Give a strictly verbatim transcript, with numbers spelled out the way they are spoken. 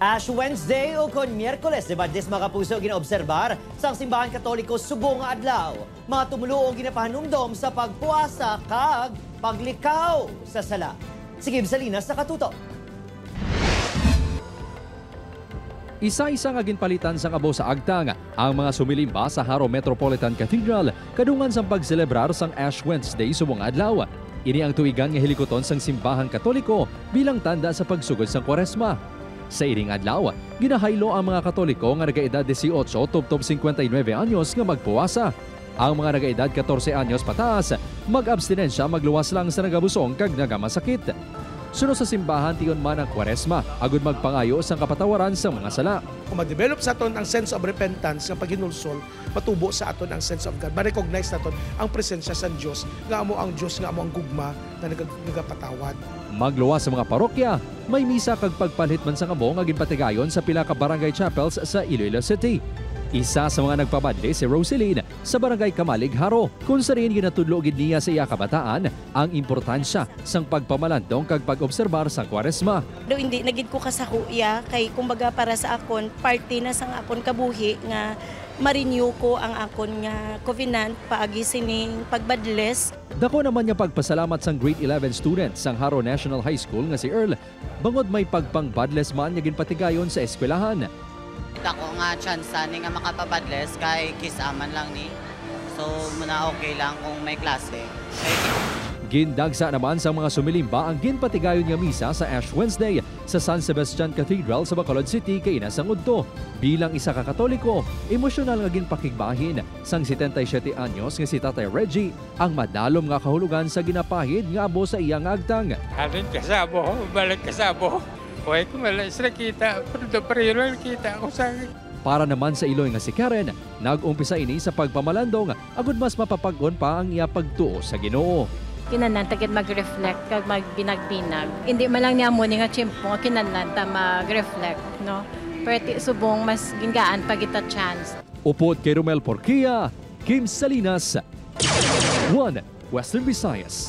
Ash Wednesday o kon Miyerkules de Badlis, mga kapuso, ginaobserbar sang Simbahan Katoliko subong nga adlaw. Mga tumuluo ginapahanumdom sa pagpuasa kag paglikaw sa sala. Si Gibbs Salinas nakatutok. Isa-isa nga ginpalitan sang abo sa agtang ang mga sumilimba sa Jaro Metropolitan Cathedral kadungan sang pagselebrar sang Ash Wednesday subong nga adlaw. Ini ang tuigan nga hilikuton sang simbahang Katoliko bilang tanda sa pagsugod sang Kwaresma. Sa ining adlaw, ginahaylo ang mga Katoliko nga nagaedad dieciocho tubtob cincuenta y nueve anyos nga magpuasa. Ang mga nagaedad catorce anyos pataas, mag-abstinensya magluwas lang sa nagabusong kag nagamasakit. Suno sa simbahan, tion man ang Kwaresma agud magpangayo sang kapatawaran sa mga sala. Kung ma-develop sa aton ang sense of repentance nga paghinulsol, matubo sa aton ang sense of God. Ma-recognize naton ang presensya sang Dios, nga amo ang Dios, nga amo ang gugma nga nagag-, nagapatawad. Magluwas sa mga parokya, may misa kag pagpalit man sang abo nga ginpatigayon sa pila ka barangay chapels sa Iloilo City. Isa sa mga nagpabadli si Roseline sa Barangay Camalig, Jaro, kung sa diin ginatudlo gid niya sa iya kabataan ang importansya sang pagpamalandong kag pag-obserbar sang Kwaresma. Daw hindi na gid ko kasaho iya, kay kumbaga para sa akon, parte na sang akon kabuhi nga ma-renew ko ang akon nga covenant paagi sining pagbadlis. Dako naman nga pagpasalamat sang grade eleven student sang Jaro National High School nga si Earl, bangod may pagpangbadlis man nga ginpatigayon sa eskwelahan. Dako nga tsansa ni nga makapabadlis kay kis-a man lang ni. So, muna okay lang kung may klase. Kay Gindagsa naman sang mga sumilimba ang ginpatigayon nga misa sa Ash Wednesday sa San Sebastian Cathedral sa Bacolod City kaina sang udto. Bilang isa ka Katoliko, emosyonal nga ginpakigbahin sang setenta y siete anyos nga si Tatay Reggie ang madalom nga kahulogan sa ginapahid nga abo sa iya nga agtang. Halin ka sa abo, balik ka sa abo. Huwag ko malas na kita, pero doon pa rin lang kita ako sa Para naman sa iloy nga si Karen, nag-umpisa ini sa pagpamalandong agud mas mapapag-on pa ang iya pagtuo sa Ginoo. Kinahanglan ta gid mag-reflect kag magbinag-binag. Hindi man lang niya amo ni nga tiyempo nga kinahanglan ta mag-reflect, no? Pero ti subong mas gingaan pa kita chance. Upod kay Romel Porquia, Kim Salinas, One Western Visayas.